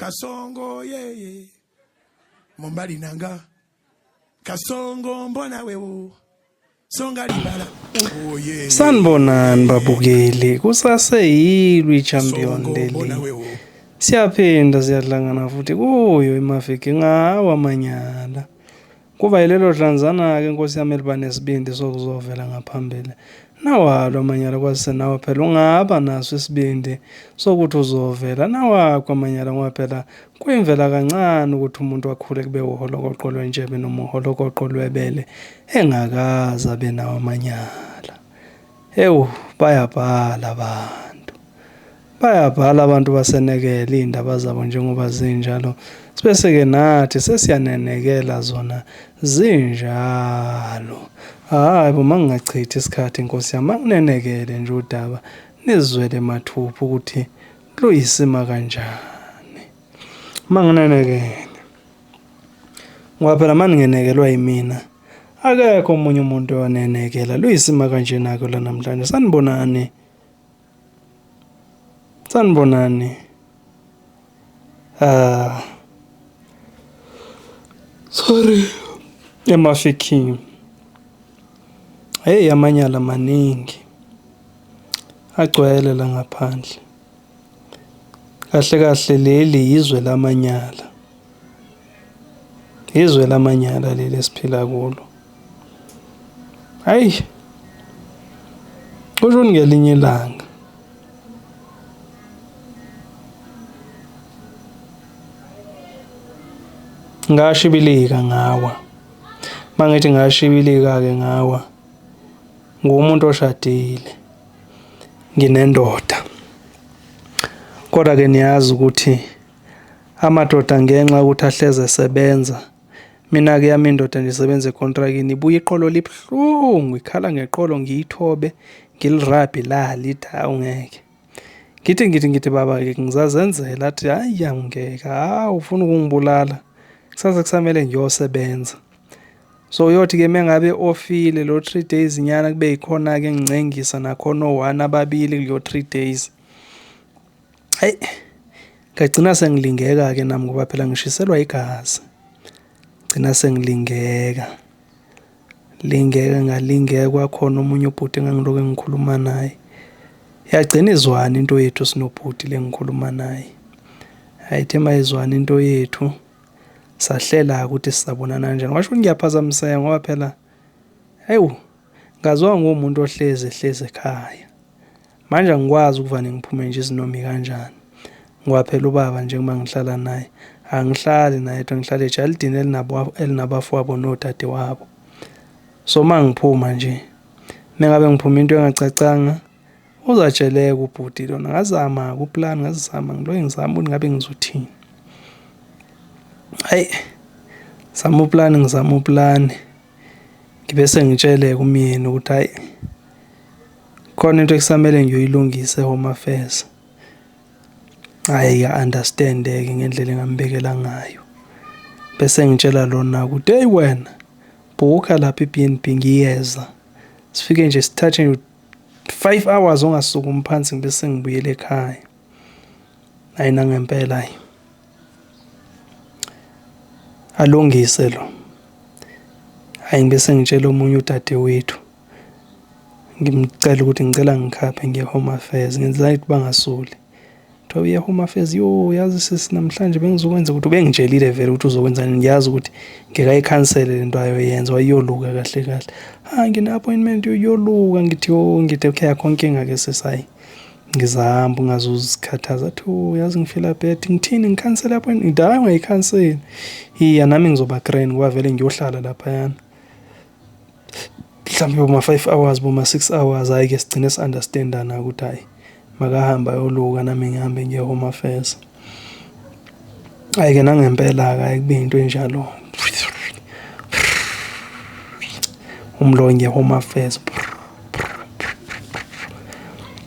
Kasongo yeye mobali na nga Kasongo mbona wewo songa libala oh yeah. Sanibonani babukeli, kusaseyilo i-champion Songo leli. mbona wewo Siyaphinda siyahlangana futhi kuyo iMafiki ngawo amanyala. Kuba yilelo dlanzana-ke nkosi yami eliba nesibindi sokuzovela ngaphambili. Nawalo amanyala kwazise nawe phela ungaba naso isibindi sokuthi uzovela nawakho amanyala ngoba phela kuyimvela kancane ukuthi umuntu akhule kube uholokoqo lwentshebe noma uholokoqo lwebele engakaze abe nawo amanyala. Ewu bayabhala abantu. Bayabhala abantu basenekela iy'ndaba zabo njengoba zinjalo. Sibese-ke nathi sesiyanenekela zona zinjalo. Hhayi bo mangingachithi isikhathi nkosi yami, manginenekele nje udaba nizizwele mathupha ukuthi luyisima kanjani. Manginenekele. Ngoba phela maningenekelwa yimina akekho omunye umuntu oyonenekela luyisima kanjena-ke lwanamhlanje. Sanibonani. Sanibonani. Ah. Sorry. Emafikini. Hey amanyala maningi. Agcwele la ngaphandle. Kahle kahle leli yizwe lamanyala. Izwe lamanyala leli esiphila kulo. Hayi. Kusho ngelinye ilanga. Ngashibilika ngawa. Mangithi ngashibilika ke ngawa. Ngumuntu oshadile. Nginendoda. Kodwa ke niyazi ukuthi amadoda ngenxa yokuthi ahleze esebenza mina-ke yami indoda nje isebenza ekontrakini ibuye iqolo libuhlungu ikhala ngeqolo ngiyithobe ngilirabhe ilale ithi hawu ngeke ngithi ngithi ngithi baba-ke ngizazenzela athi hhayi angeke hawu ufuna ukungibulala kusasa kusamele ngiyosebenza so uyothi-ke mengabe ofile lo 3 days nyana kube yikhona-ke ngincengisa nakhona o-one ababili kuleyo 3 days. Hayi, ngagcina sengilingeka-ke nami ngoba phela ngishiselwa igazi. Gcina sengilingeka. Lingeka ngalingeka kwakhona omunye ubhuti engangilokhu ngikhuluma naye. Yagcina izwana into yethu sinobhuti le ngikhuluma naye. Hhayi ithe mayizwana into yethu sahlela-ke ukuthi sizabonana kanjani. Kwasho ukuthi ngiyaphazamiseka ngoba phela hayibo ngaziwa nguwumuntu ohlezi ehlezi ekhaya. Manje angikwazi ukuvane ngiphume nje izinoma ikanjani ngoba phela ubaba njengoba ngihlala naye angihlali naye yedwa ngihlala ejalidini elinabafowabo nodadewabo. So uma ngiphuma nje mengabe ngiphuma into engacacanga uzatsheleka ubhuti lona. Ngazama-ke uplan ngazama ngilokhu ngizama ukuthi ngabe ngizothini. Hhayi zama uplan ngizama uplan ngibe sengitsheleka umyeni ukuthi hhayi khona into ekusamele ngiyoyilungisa e-Home Affairs. Hhayi ka-understand-ke ngendlela engambekela ngayo. Bese ngitshela lona ukuthi eyi wena bhukha lapha i-B_N_B ngiyeza. Sifike nje sithathe nje 5 hours ungasukumi phansi ngibe sengibuyela ekhaya. Hhayi nangempela hhayi. Alungise lo. Hhayi ngibe sengitshela omunye udadewethu. Ngimcela ukuthi ngicela ngikhaphe ngiye Home Affairs ngenzela ukuthi bangasoli. Kuthiwa uye Home Affairs, yo yazi sisi namhlanje bengizokwenza ukuthi ubengitshelile vele ukuthi uzokwenzani ngiyazi ukuthi ngeke ayikhansele lento ayoyenza wayiyoluka kahle kahle. Ah ngine-appointment yoluka ngithi yo ngithi okay akho nkinga ke sisi hhayi ngizahamba ungazuzikhathaza. Athi oh yazi ngifila bad ngithini ngikhansele appointment ngithi hhayi ungayikhanseli. Iya nami ngizoba grand ngoba vele ngiyohlala laphayana. Mhlawumbe boma-5 hours boma-6 hours hhayi-ke sigcine si-understand-ana ukuthi hhayi makahambe ayoluka nami ngihambe ngiye Home Affairs. Hhayi-ke nangempela-ke hhayi kube into enjalo. Umlo ngiye Home Affairs.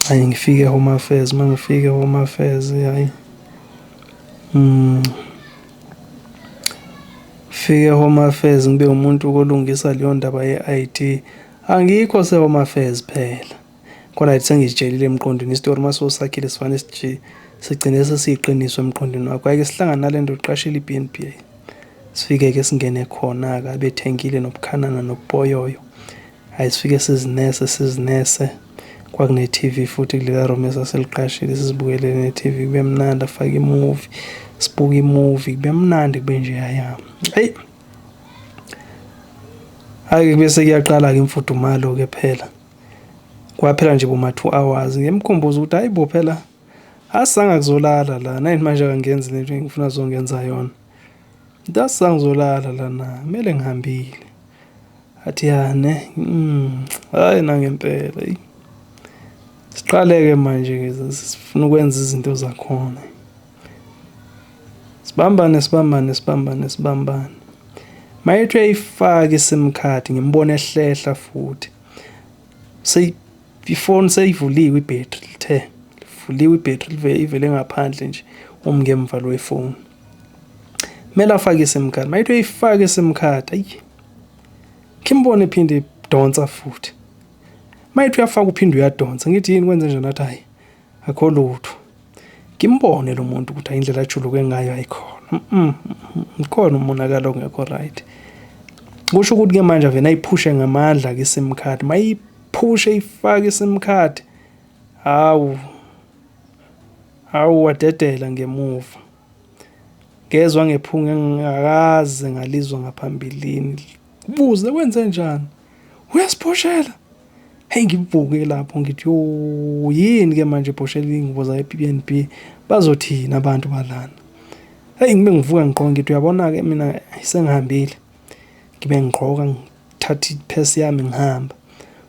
Hhayi ngifike e-Home Affairs uma ngifika e-Home Affairs hhayi Fike e-Home Affairs ngibe umuntu olungisa leyo ndaba ye-I_D. Angikho se-Home Affairs phela. Khona sengizitshelile emqondweni isitori mase usakhile sifane Sigcine sesiyiqiniso emqondweni wakho. Hhayi-ke sihlangane nale ndoda iqashile i-B_N_B. Sifike-ke singene khona-ke abethengile nobukhanana nobupoyoyo. Hhayi sifike sizinese sizinese. Kwakune-T_V futhi kulela room esasiliqashile sizibukele ne-T_V kube mnandi afake imuvi sibuke imuvi kube mnandi kube njeyaya. Eyi hhayi-ke bese kuyaqala-ke imfudumalo-ke phela. Kwaphela nje boma-two hours ngimkhumbuze ukuthi hhayi bo phela asizange kuzolala la nayini manje akangenzi lento engifuna azongenza yona. Asizange kuzolala lana kumele ngihambile. Athi ya ne hhayi nangempela eyi. Siqale-ke manje-ke sifuna ukwenza izinto zakhona. Sibambane sibambane sibambane sibambane. Mayethi uyayifaka i-sim card ngimbona ehlehla futhi. Ifoni seyivuliwe ibhethri lithe livuliwe ibhethri ivele ngaphandle nje umngemva lo wefoni. Kumele afake i-sim card. Mayethi uyayifaka i-sim card ayi ngimbone ephinde edonsa futhi. Mayethi uyafaka uphinde uyadonsa ngithi yini kwenze njani athi hhayi akho lutho. Ngimbone lo muntu ukuthi indlela ajuluke ngayo ayikhona. Khona umonakalo ongekho right. Kusho ukuthi-ke manje avele ayiphushe ngamandla-ke i-sim card. Mayiphushe ifake i-sim card, hawu hawu wadedela ngemuva. Ngezwa ngephunga engingakaze ngalizwa ngaphambilini. Buze kwenzenjani? Uyasiphoshela? Hey ngivuke lapho ngithi yo yini ke manje bhoshela iy'ngubo zayo e-B_N_B bazothini abantu balana. Hey ngibe ngivuka ngigqoka ngithi uyabona-ke mina sengihambile. Ngibe ngigqoka ngithatha iphesi yami ngihamba.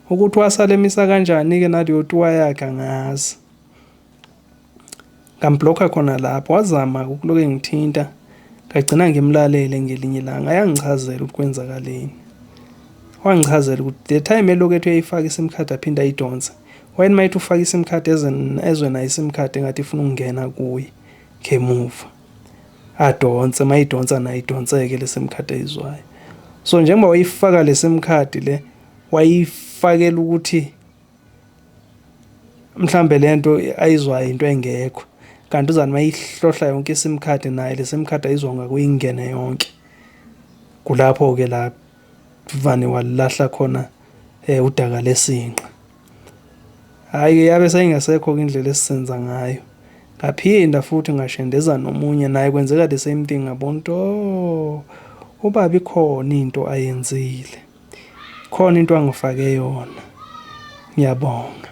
Ukuthi wasale emisa kanjani-ke naleyo tuwa yakhe angazi. Ngamblokha khona lapho wazama ukuloku engithinta ngagcina ngimlalele ngelinye ilanga ayangichazela ukuthi kwenzakaleni. Wangichazela ukuthi the time elokhu ethi uyayifaka i-sim card aphinde ayidonse. Wayeni uma ethi ufaka i-sim card ezwe nayo i-sim card engathi ifuna ukungena kuye ngemuva. Adonse uma eyidonsa nayo idonseke le sim card ayizwayo. So njengoba wayifaka le sim card le wayifakela ukuthi mhlambe lento ayizwayo into engekho kanti uzani mayihlohla yonke i-sim card naye le sim card ayizwa ngakuyingene yonke. Kulapho-ke la vane walahla khona udaka lesinqa. Hhayi-ke yabe seyingasekho-ke indlela esisenza ngayo. Ngaphinda futhi ngashendeza nomunye naye kwenzeka the same thing ngabona ukuthi oh ubaba ikhona into ayenzile. Khona into angifake yona. Ngiyabonga.